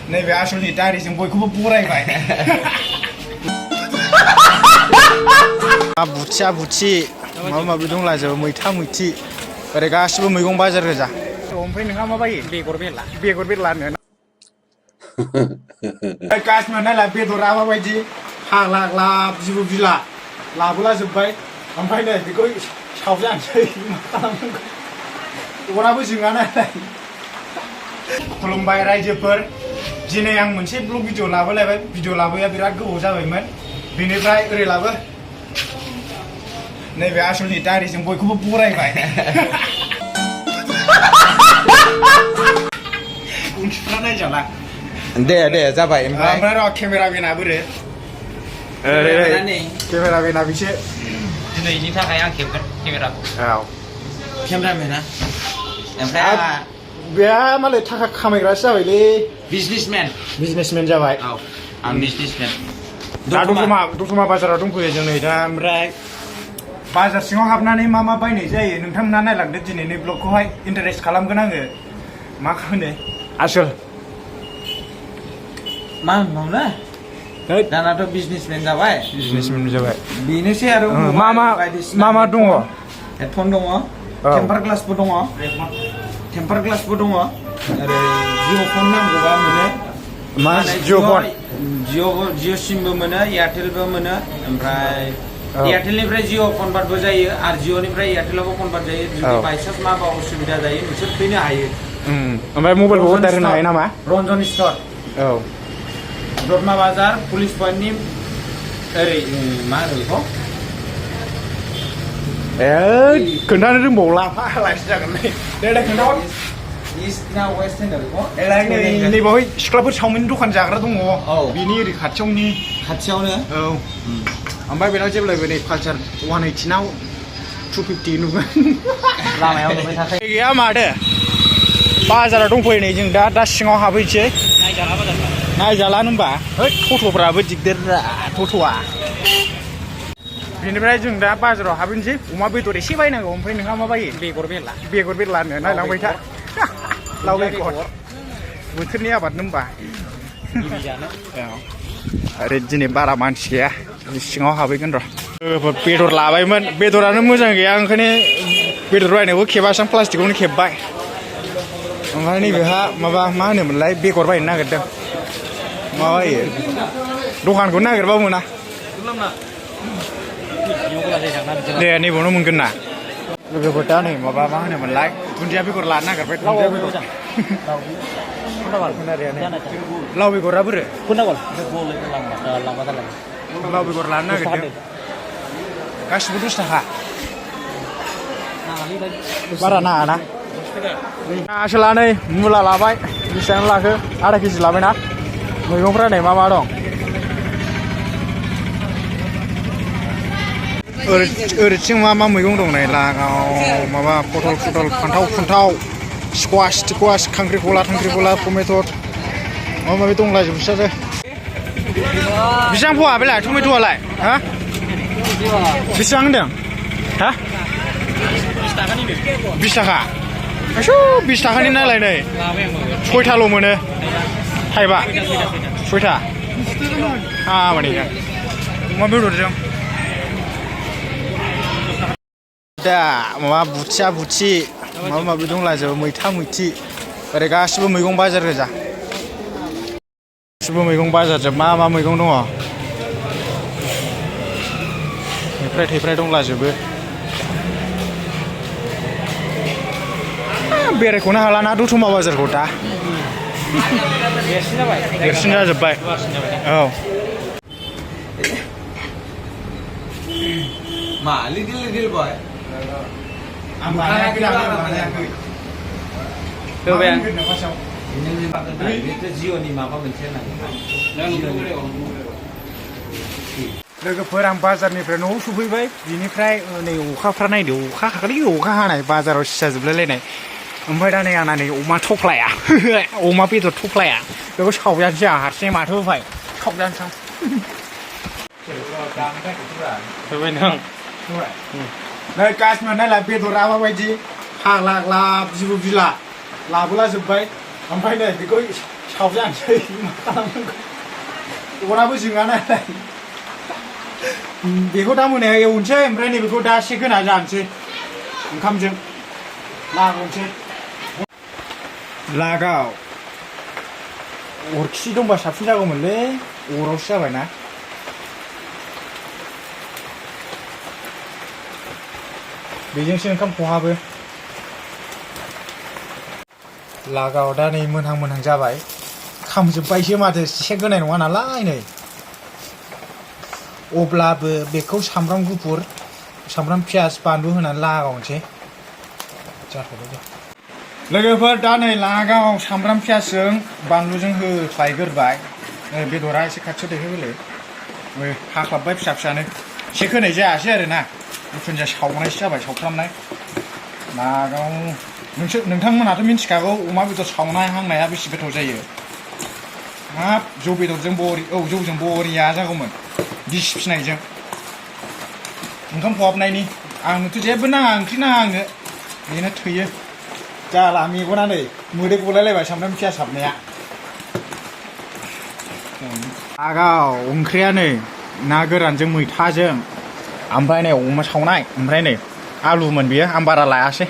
नैबे आसलनि दारिजों बयखौबो बरायबाय बुथिया बुथि माबा माबि दंलाजोबो मैथा मैथि ओरै गासिबो मैगं बाजार गोजा ओमफ्राय नोंहा मा बायो बेगर बेला होनो गासिबो नायला बेदरा माबायदि फाग्ला ग्लाब जिबु बिला लाबोला जोब्बाय ओमफ्राय नै बेखौ सावजानोसै मा खालामनांगौ अराबो जोङा नालाय खुलुमबाय रायजोफोर दिनै आं मोनसे ब्लग भिडिअ लाबोलायबाय भिडिअ लाबोया बिराद गोबाव जाबायमोन बेनिफ्राय ओरै लाबो नैबे आसलनि दारिजों बयखौबो बरायबाय उनथिफ्रा नायजाला दे जाबाय ओमफ्राय र' केमेरामेना बोरो केमेरामेना बिसो दिनैनि थाखाय आं खेबगोन केमेराखौ औ केमेरामेना ओमफ्राय बे मालाय थाखा खामायग्रासो जाबायलै बिजनेसमेन जाबाय औ आं बिजनेसमेन दा दतमा बाजाराव दंफैयो जों नै दा ओमफ्राय बाजार सिङाव हाबनानै मा बायनाय जायो नोंथांमोना नायलांदो दिनैनि ब्लगखौहाय इन्टारेस्ट खालामगोन आङो मा होनो आसोल मा होनबावनो दानाथ' बिजनेसमेन जाबाय बेनोसै आरो मा दङ हेडफन दङ टेम्पार ग्लासबो दङ ओरै जिअ फन नांगौबा मोनो मा जिअ फन जिअ सिमबो मोनो एयारटेलबो मोनो ओमफ्राय एयारटेलनिफ्राय जिअ कनभार्टबो जायो आरो जिअनिफ्राय एयारटेलावबो कनभार्ट जायो जुदि बायसान्स माबा उसुबिदा जायो नोंसोर फैनो हायो ओमफ्राय मबाइलखौ अर्डार होनो हायो नामा रन्जन स्ट'र औ दतमा बाजार पुलिस पइन्टनि ओरै मा होनो बेखौ खोन्थानो रोंबावला फालासो जागोन दे खोन्थाहर इस्ट ना वेस्ट होनो बेखौ नैबावहाय सिख्लाफोर चावमिन दखान जाग्रा दङ बेनि ओरै खाथियावनो औ ओमफ्राय बेनाव जेब्लायबो नै कालचार 180 नाव 250 नुगोन लामायाव नुबाय थाखायो गैया माथो बाजाराव दंफैयो नै जों दा सिङाव हाबहैसै नायजाला होनबा टट'फ्राबो दिगदार टट'आ बेनिफ्राय जों दा बाजाराव हाबहैनोसै अमा बेदर एसे बायनांगौ ओमफ्राय नोंहा मा बायो बेगर बेला होनो नायलांबाय था लाव बेगर बोथोरनि आबाद होनबा आरो दिनै बारा मानसि गैया सिङाव हाबहैगोन र' बेदर लाबायमोन बेदरानो मोजां गैया ओंखायनो बेदर बायनायखौ खेबासो प्लास्टिकआवनो खेबबाय ओमफ्राय नैबेहा माबा मा होनोमोनलाय बेगर बायनो नागिरदों मा बायो दखानखौ नागिरबा मोना दे नैबावनो मोनगोन ना लोगोफोर दा नै माबा मा होनोमोनलाय दुन्दिया बेगर लानो नागिरबाय दुन्दिया बेगर लाव बेगरा बोरो लाव बेगर लानो नागिरदों गासिबो 10 थाखा बारा नाङा ना आसोला नै मुला लाबाय बेसेबां लाखो आधा केजि लाबायना मैगंफ्रा नै मा दं ओरैथिं मा मैगं दं नै लागाव माबा पटल फान्थाव स्कुवास खांख्रिखला टमेट' माबा माबि दंलाजोबोसो बेसेबां फवा बेलाय टमेट'आलाय हा बेसेबां होनदों हा 20 थाखा 20 थाखानि नालाय नै 6थाल' मोनो थाइबा 6था माने अमा बेदरजों दा माबा बुथिया बुथि माबा माबि दंलाजोबो मैथा मैथि ओरै गासिबो मैगं बाजार गोजा गासिबो मैगं बाजारजों मा मैगं दङ थैफ्राय दंलाजोबो बेरायखौनो हाला ना दतमा बाजारखौ दा देरसिन जाजोब्बाय औ मा लिटिल बय आं बानायाखै होबाय आं जिअ'नि माबा मोनसे लोगोफोर आं बाजारनिफ्राय न'आव सफैबाय बिनिफ्राय नै अखाफ्रा नायदो अखा हानाय बाजाराव सिजाजोबलायलायनाय ओमफ्राय दा नै आंना नै अमा थफ्लाया अमा बेदर थफ्लाया बेखौ सावजानोसै आं हारसिङै माथो होबाय सावजानोसै होबाय नों नै गासिबो नायला बेदरा माबायदि फाग्ला ग्लाब जिबु बिला लाबोला जोब्बाय ओमफ्राय नै बेखौ सावजानोसै मा खालामनो अराबो जोङा नालाय बेखौ दा मोनायाव एवनोसै ओमफ्राय नैबेखौ दा एसे होना जानोसै ओंखामजों लागावनोसै लागाव अरखि दंबा साबसिन जागौमोनलै अरावसो जाबायना बेजोंसो ओंखाम खहाबो लागाव दा नै मोनहां मोनहां जाबाय खामजोब्बायसो माथो सेक होनाय नङा नालाय नै अब्लाबो बेखौ सामब्राम गुफुर सामब्राम पियास बानलु होनानै लागावनोसै जाथ'बाय दे लोगोफोर दा नै लागाव सामब्राम पियासजों बानलुजों होख्लायग्रोबाय बेदरा एसे खाथियाव देखायबोलै हाख्लाबबाय फिसा फिसानो सेक होनाय जायासै आरोना जिखुनु जाया सावनायसो जाबाय सावफ्रामनाय लागाव नोंथांमोनहाथ' मिन्थिखागौ अमा बेदर सावनाय हांनाया बेसे गोथाव जायो हाब जौ बेदरजों जौजों बरिया जागौमोन दिस फिनायजों ओंखाम खहाबनायनि आंनोथ' जेबो नाङा ओंख्रि नाङा आंनो बेनो थोयो जाला मेगना नै मोदै गलायलायबाय सामब्राम पियास हाबनाया लागाव ओंख्रिया नै ना गोरानजों मैथाजों ओमफ्राय नै अमा सावनाय ओमफ्राय नै आलुमोन बेयो आं बारा लायासै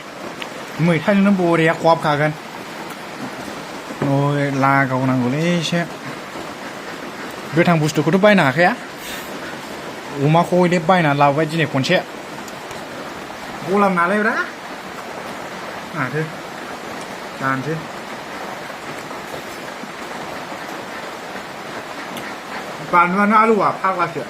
मैथाजोंनो बरिया खहाबखागोन लागाव नांगौलै एसे गोथां बुस्थुखौथ' बायनो हाखाया अमाखौ हयले बायनानै लाबोबाय दिनै खनसे गलाम नालायब्रा माथो जानोसै बानलुआनो आलुआ फाग्लासो